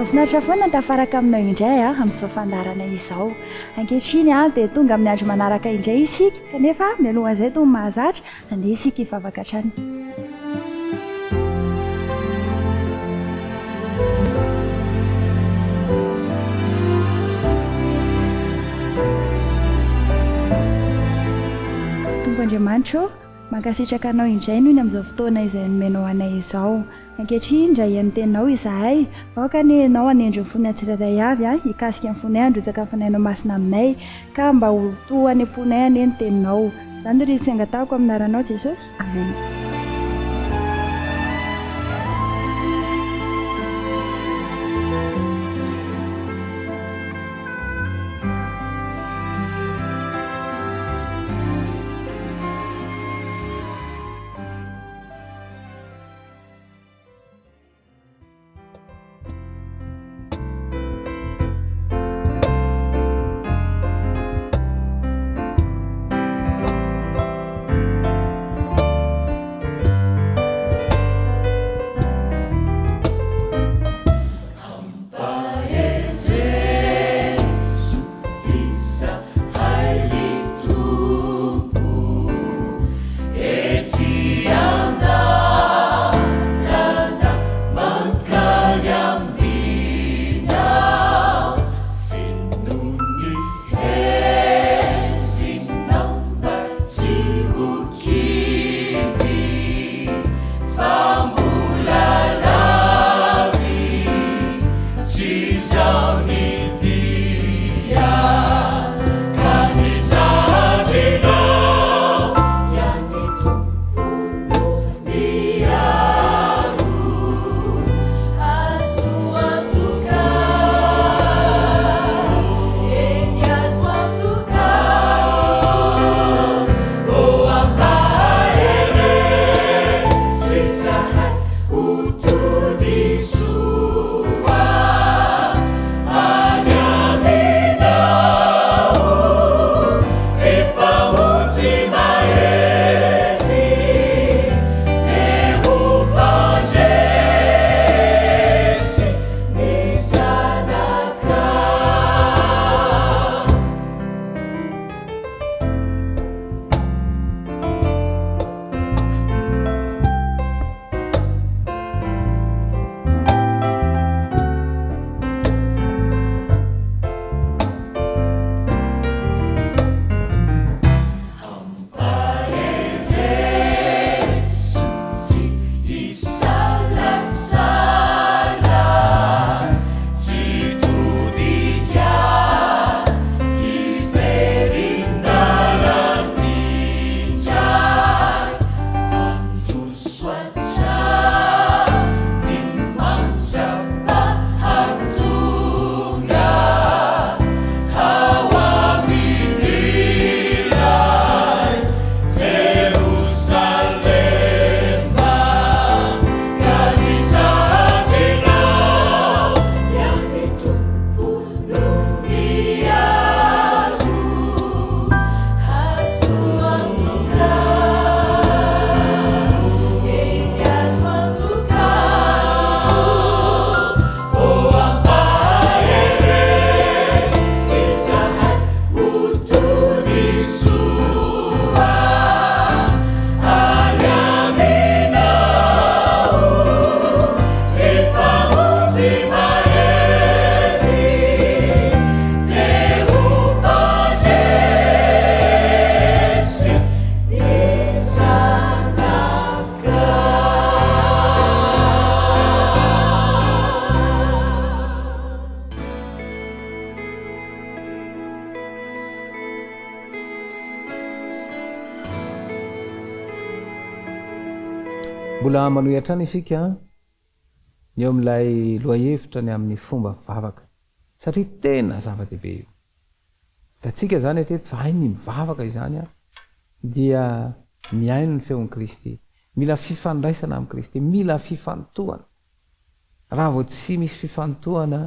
Mahafinaritra foana ny tafaraka aminao indray amin'izao fandaharana izao. Ankehitriny dia tonga amin'ny andro manaraka indray isika, kanefa mialohan'izay toy ny mahazatra, andeha isika hivavaka hatrany. Tompo Andriamanitra ô, mankasitraka Anao indray noho ny amin'izao fotoana izay nomenao anay izao. Ankehitriny, raha hihaino ny Teninao izahay, aoka anie Ianao hanendry ny fonay tsirairay avy, hikasika ny fonay, handrotsaka ny Fanahinao Masina aminay, ka mba ho to any am-ponay anie ny Teninao. Izany no iriko sy angatahako amin'ny Anaranao Jesosy. Amen. Mbola manohy hatrany isika ny eo amin'ilay lohahevitra ny amin'ny fomba fivavaka satria tena zava-dehibe io. Hitantsika izany hatreto fa hay ny mivavaka izany dia mihaino ny feon'i Kristy. Mila fifandraisana amin'i Kristy, mila fifantohana. Raha vao tsy misy fifantohana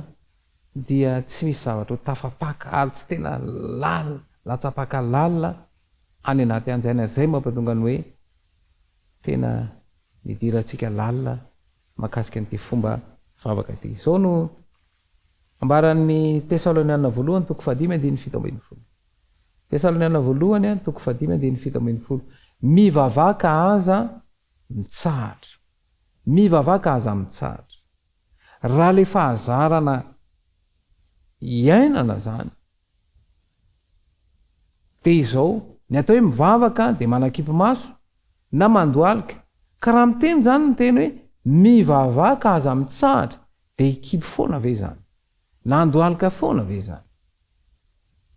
dia tsy misy zavatra ho tafapaka ary tsy tena lalina, latsa-paka lalina any anaty anjaina. Izay mampatonga ny hoe tena nidirantsika lalina mahakasika an'ity fomba vavaka ity. Izao no. Ambaran'ny Tesalonianina voalohany toko fahadimy andininy 17. Tesalonianina voalohany toko fahadimy andininy 17. Mivavaha ka aza mitsahatra. Mivavaha ka aza mitsahatra. Raha le fahazarana iainana zany dia izao, ny atao hoe mivavaka dia manakipy maso na mandohalika, ka raha miteny zany ny teny hoe mivavaha ka aza mitsahatra dia hikipy foana ve izany? Na handohalika foana ve izany?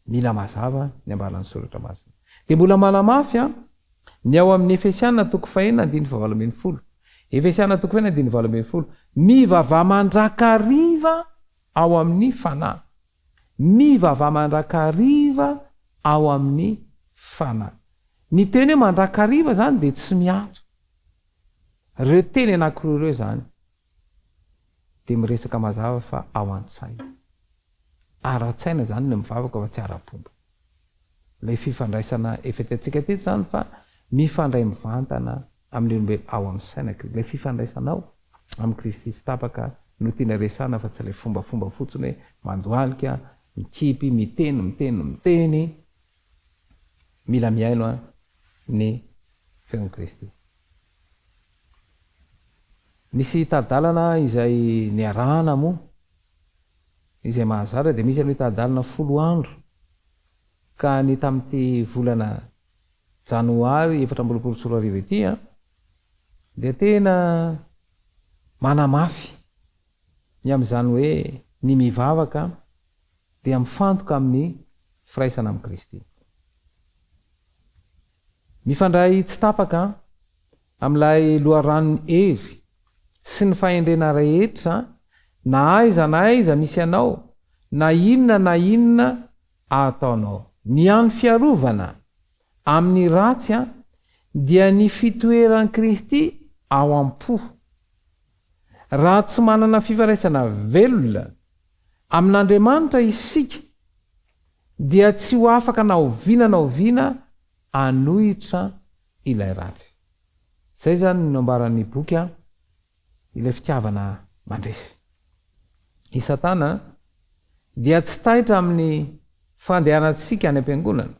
Mila mazava ny ambaran'ny Soratra Masina. Dia mbola manamafy an, ny ao amin'ny Efesiana toko fahenina andininy fahavalo 18. Efesiana toko fahenina andininy 18. Mivavaha mandrakariva ao amin'ny Fanahy. Mivavaha mandrakariva ao amin'ny Fanahy. Ny teny hoe mandrakariva izany dia tsy miato. Ireo teny anankiroa ireo izany dia miresaka mazava fa ao an-tsaina. Ara-tsaina izany ny mivavaka fa tsy ara-pomba. Ilay fifandraisana efa hitantsika teto izany fa mifandray mivantana amin'ny olombelona ao amin'ny saina, ilay fifandraisanao amin'i Kristy tsy tapaka no tiana resahana fa tsy ilay fombafomba fotsiny hoe mandohalika, mikipy, miteny, miteny, miteny. Mila mihaino ny feon'i Kristy. Nisy tari-dalana izay niarahana moa, izay mahazatra dia misy an'io tari-dalana folo andro, ka ny tamin'ity volana janoary 2024 ity dia tena manamafy ny amin'izany hoe ny mivavaka dia mifantoka amin'ny firaisana amin'i Kristy. Mifandray tsy tapaka amin'ilay loharanon'ny hery sy ny fahendrena rehetra na aiza na aiza misy anao, na inona na inona ataonao. Ny hany fiarovana amin'ny ratsy dia ny fitoeran'i Kristy ao am-po. Raha tsy manana fifandraisana velona amin'Andriamanitra isika dia tsy ho afaka na oviana na oviana hanohitra ilay ratsy. Izay izany no ambaran'ny boky an, ilay fitiavana mandresy. I Satana dia tsy taitra amin'ny fandehanantsika any am-piangonana,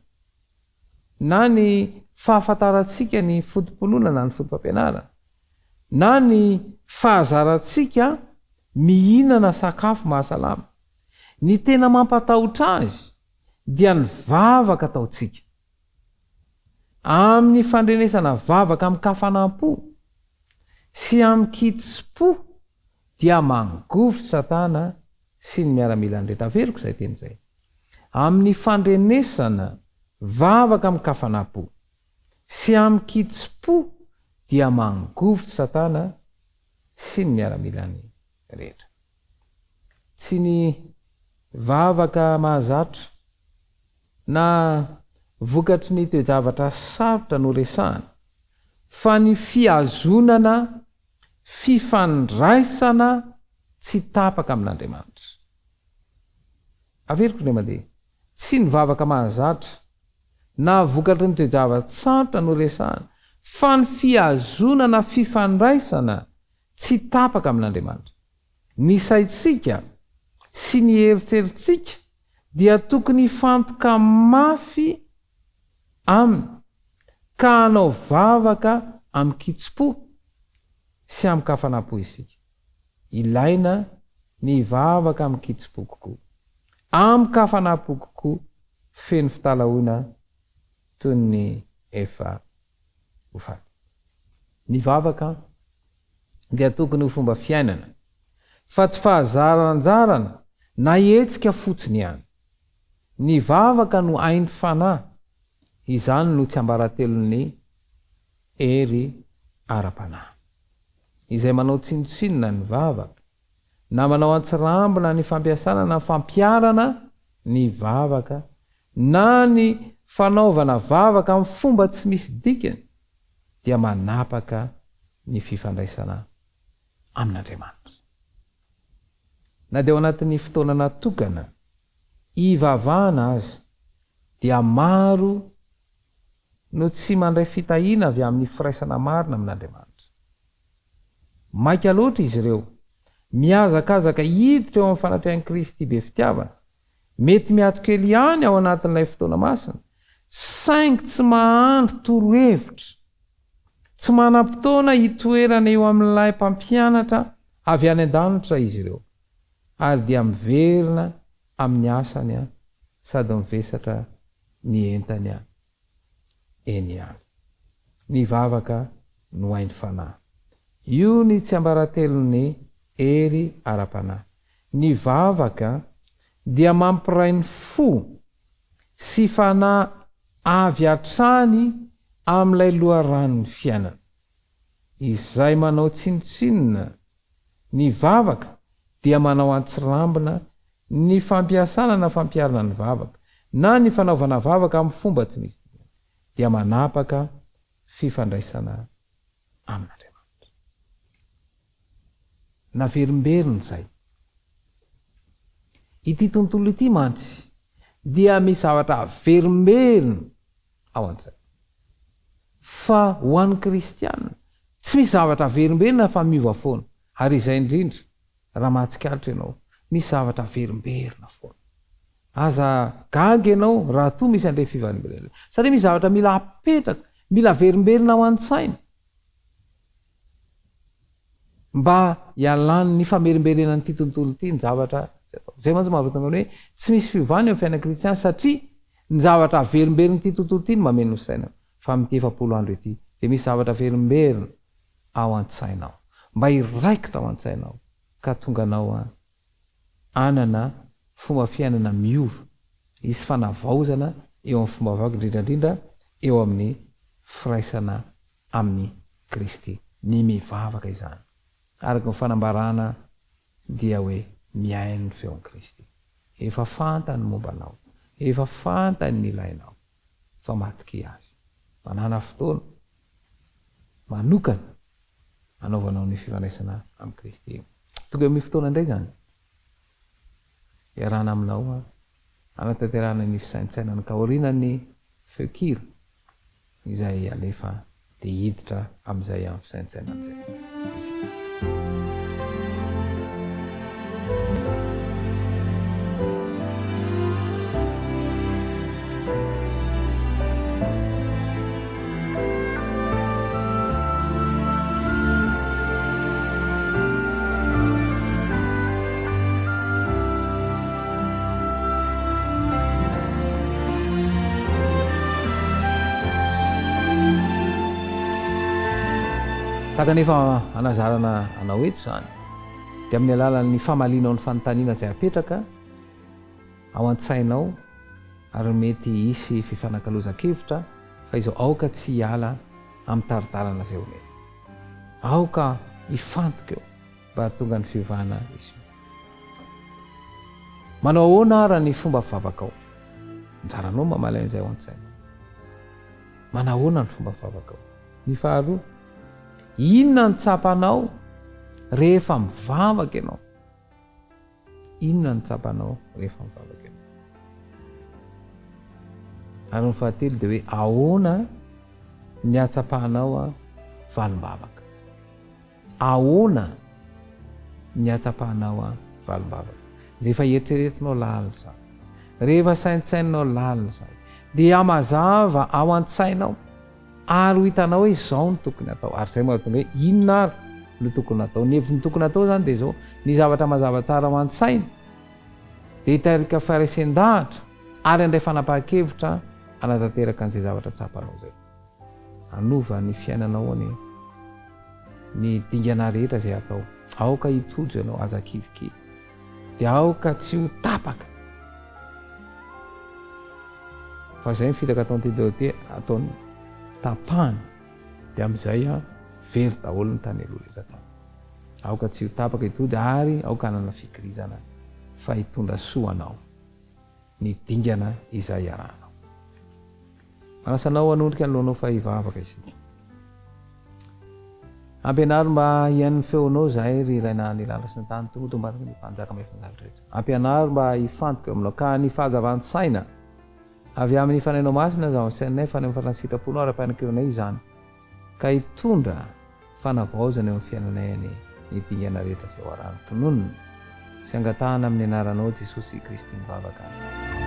na ny fahafantarantsika ny foto-pinoana na ny foto-pampianarana, na ny fahazarantsika mihinana sakafo mahasalama. Ny tena mampatahotra azy dia ny vavaka ataontsika. Amin'ny fandrenesana vavaka amin-kafanam-po sy amin-kitsim-po dia mangovitry Satana sy ny miaramilany rehetra. Averiko izay teny izay. Amin'ny fandrenesana vavaka amin-kafanam-po sy amin-kitsim-po dia mangovitry Satana sy ny miaramilany rehetra. Tsy ny vavaka mahazatra na vokatry ny toe-javatra sarotra no resahana, fa ny fihazonana fifandraisana tsy tapaka amin'Andriamanitra. Averiko indray mandeha, tsy ny vavaka mahazatra na vokatry ny toe-java-tsarotra no resahana, fa ny fihazonana fifandraisana tsy tapaka amin'Andriamanitra. Ny saintsika sy ny eritreritsika dia tokony hifantoka mafy Aminy, ka hanao vavaka amin-kitsim-po sy amin-kafanam-po isika. Ilaina ny hivavaka amin-kitsim-po kokoa, amin-kafanam-po kokoa, feno fitalahoana toy ny efa ho faty. Ny vavaka dia tokony ho fomba fiainana, fa tsy fahazaran-jarana na hetsika fotsiny ihany. Ny vavaka no ain'ny fanahy, izany no tsiambaratelon'ny hery ara-panahy. Izay manao tsinontsinona ny vavaka, na manao antsirambina ny fampiasana na fampiharana ny vavaka, na ny fanaovana vavaka amin'ny fomba tsy misy dikany, dia manapaka ny fifandraisana amin'Andriamanitra. Na dia ao anatin'ny fotoana natokana hivavahana aza, dia maro no tsy mandray fitahiana avy amin'ny firaisana marina amin'Andriamanitra. Maika loatra izy ireo. Mihazakazaka hiditra eo amin'ny fanatrehan'i Kristy be fitiavana. Mety miato kely ihany ao anatin'ilay fotoana masina, saingy tsy mahandry torohevitra. Tsy manam-potoana hitoerana eo amin'ilay Mpampianatra avy any an-danitra izy ireo, ary dia miverina amin'ny asany sady mivesatra ny entany eny ihany. Ny vavaka no hain'ny fanahy. Io ny tsiambaratelon'ny hery ara-panahy. Ny vavaka dia mampiray ny fo sy fanahy avy hatrany amin'ilay loharanon'ny fiainana. Izay manao tsinontsinona ny vavaka dia manao an-tsirambina ny fampiasana na fampiharana ny vavaka, na ny fanaovana vavaka amin'ny fomba tsy misy dikany, dia manapaka fifandraisana amin'Andriamanitra. Naverimberina izay. Ity tontolo ity mantsy dia misy zavatra averimberina ao an-tsaina. Fa ho an'ny kristiana, tsy misy zavatra averimberina fa miova foana. Ary izay indrindra, raha mahatsikaritra ianao, misy zavatra averimberina foana. Aza gaga ianao raha toa misy an'ireny fiverimberenana ireny. Satria misy zavatra mila apetraka, mila averimberina ao an-tsaina. Mba hialan'ny famerimberenan'ity tontolo ity ny zavatra izay atao. Izay mantsy mahatonga ny hoe tsy misy fiovana eo amin'ny fiainan'ny kristiana satria ny zavatra averimberin'ity tontolo ity no mameno ny sainana. Fa amin'ity 40 andro ity dia misy zavatra averimberina ao an-tsainao. Mba hiraikitra ao an-tsainao ka tonga anao hanana fomba fiainana miova, hisy fanavaozana eo amin'ny fomba vavaka indrindra indrindra eo amin'ny firaisana amin'i Kristy. Ny mivavaka izany, araka ny fanambarana dia hoe mihaino ny feon'i Kristy. Efa fantany ny momba anao, efa fantany ny ilainao, fa matokia Azy. Manàna fotoana manokana anaovanao ny fifandraisana amin'i Kristy. Tonga amin'ny fotoana indray izany iarahana aminao hanatanterahana ny fisaintsainana ka aorianan'ny feon-kira izay alefa dia hiditra amin'izay amin'ny fisaintsainana izay isika. Tahaka ny efa anazarana anao eto izany, dia amin'ny alalan'ny famalianao ny fanontaniana izay apetraka ao an-tsainao ary mety hisy fifanakalozan-kevitra fa izao aoka tsy hiala amin'ny tari-dalana izay omena. Aoka hifantoka eo mba hahatonga ny fiovana hisy. Manao ahoana ara ny fomba fivavakao? Anjaranao mamaly an'izay ao an-tsainao. Manao ahoana ny fomba fivavakao? Ny faharoa, inona no tsapanao rehefa mivavaka ianao? Inona no tsapanao rehefa mivavaka ianao? Ary ny fahatelo dia hoe ahoana ny hatsapanao valim-bavaka? Ahoana ny hatsapanao valim-bavaka? Rehefa eritreretinao lalina izany, rehefa saintsaininao lalina izany, dia mazava ao an-tsainao Ary ho hitanao hoe izao no tokony hatao. Ary izay mahatonga hoe inona ary no tokony hatao. Ny heviny tokony hatao izany dia izao, ny zavatra mazava tsara ao an-tsaina dia hitarika faharesen-dahatra ary handray fanapahan-kevitra hanatanteraka an'izay zavatra tsapanao izay. Hanova ny fiainanao anie ny dingana rehetra izay atao. Aoka hitojo ianao, aza kivikivy. Dia aoka tsy ho tapaka. Fa zay ny fitaka ataon'ity daholo ity ataony tapahana dia amin'izay an very daholo ny tany aloha rehetra tany. Aoka tsy ho tapaka hitody ary aoka hanana fikirizana fa hitondra soa anao ny dingana izay iarahanao. Manasa anao hanondrika ny lohanao fa hivavaka isika. Ampianaro mba hihaino ny feonao izahay ry Rainà ny lanitra sy ny tany, Tompo Tombantoka ny Mpanjaka mahefa ny zavatra rehetra. Ampianaro mba hifantoka eo aminao ka ny fahazavan-tsaina avy amin'ny Fanahinao Masina aza ao an-tsainay fa any amin'ny faran'ny sitraponao ary ampianakeo anay izany ka hitondra fanavaozana eo amin'ny fiainanay anie. Ny dingana rehetra izay ho arahany tononina sy angatahana amin'ny anaranao Jesosy Kristy mivavaka.